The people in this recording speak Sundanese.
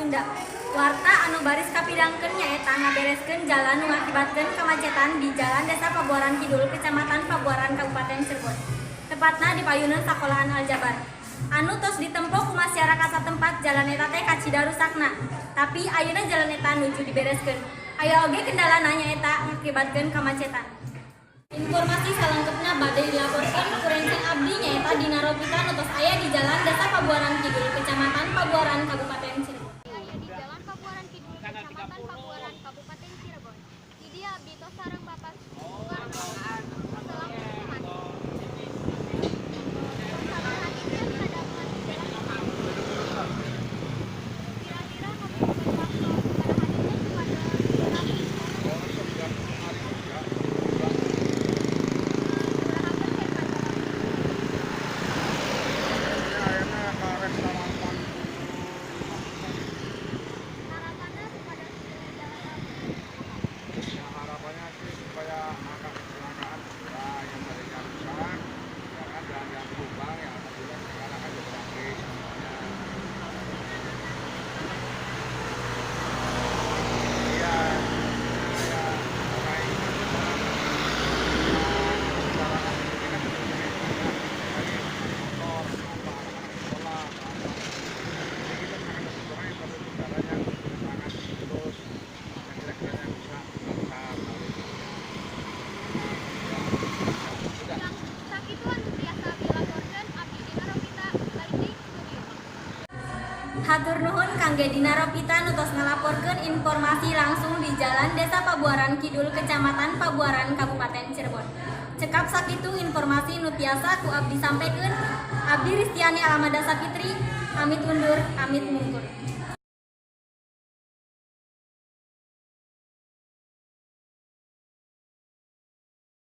Sunda. Warta anu baris kapidangkeun nyaeta ngabereskeun jalan nu ngakibatkeun kamacetan di Jalan Desa Pabuaran Kidul, Kecamatan Pabuaran, Kabupaten Cirebon. Tepatna di payuneun Sakolahan Aljabar. Anu tos ditempo ku masyarakat satempat, jalan eta teh kacida rusakna. Tapi ayeuna jalan eta nuju dibereskeun. Aya oge kendalana, nyaeta ngakibatkeun kamacetan. Informasi salengkepna bade dilaporkan ku rencang abdi, nyaeta Dina Ropita, nu tos aya di Jalan Desa Pabuaran Kidul, Kecamatan Pabuaran, Kabupaten Cirebon. Aya di Jalan Pabuaran Kidul, Kecamatan Pabuaran, Kabupaten Cirebon. Di dieu abdi tos sareng Bapak Soekarno selaku humas. Sabaraha dinten padamelan jalan? Kira-kira ngabutuhkeun waktu sabaraha dinten supados rapi? Oh, 90 hari juga, bulan. Sabaraha persen padamelan? Ya, akhirnya karek 85%. Harapanna supados jalan rapi kumaha? Ya, harapannya sih supaya angka kecelakaan berkurang, yang tadinya rusak, ya kan, jalan yang berlubang, ya alhamdulillah sekarang kan jadi rapi semuanya. Iya, kayak mulai kendaraan ini kan sebetulnya banyak dari motor, apa, anak-anak sekolah, atau apa. Jadi kita sangat membutuhkan infrastruktur jalan yang sangat terus, yang kira-kira bisa lancar lalu lintasnya. Ya, sudah. Sakitu anu tiasa abdi laporkeun. Abdi Dina Ropita, balik deui ke studio. Hatur nuhun kangge Dina Ropita nu tos ngalaporkeun informasi langsung di Jalan Desa Pabuaran Kidul, Kecamatan Pabuaran, Kabupaten Cirebon. Cekap sakitu informasi nu tiasa ku abdi sampaikan. Abdi Ristiani Alamada Sapitri, pamit undur, pamit mungkur.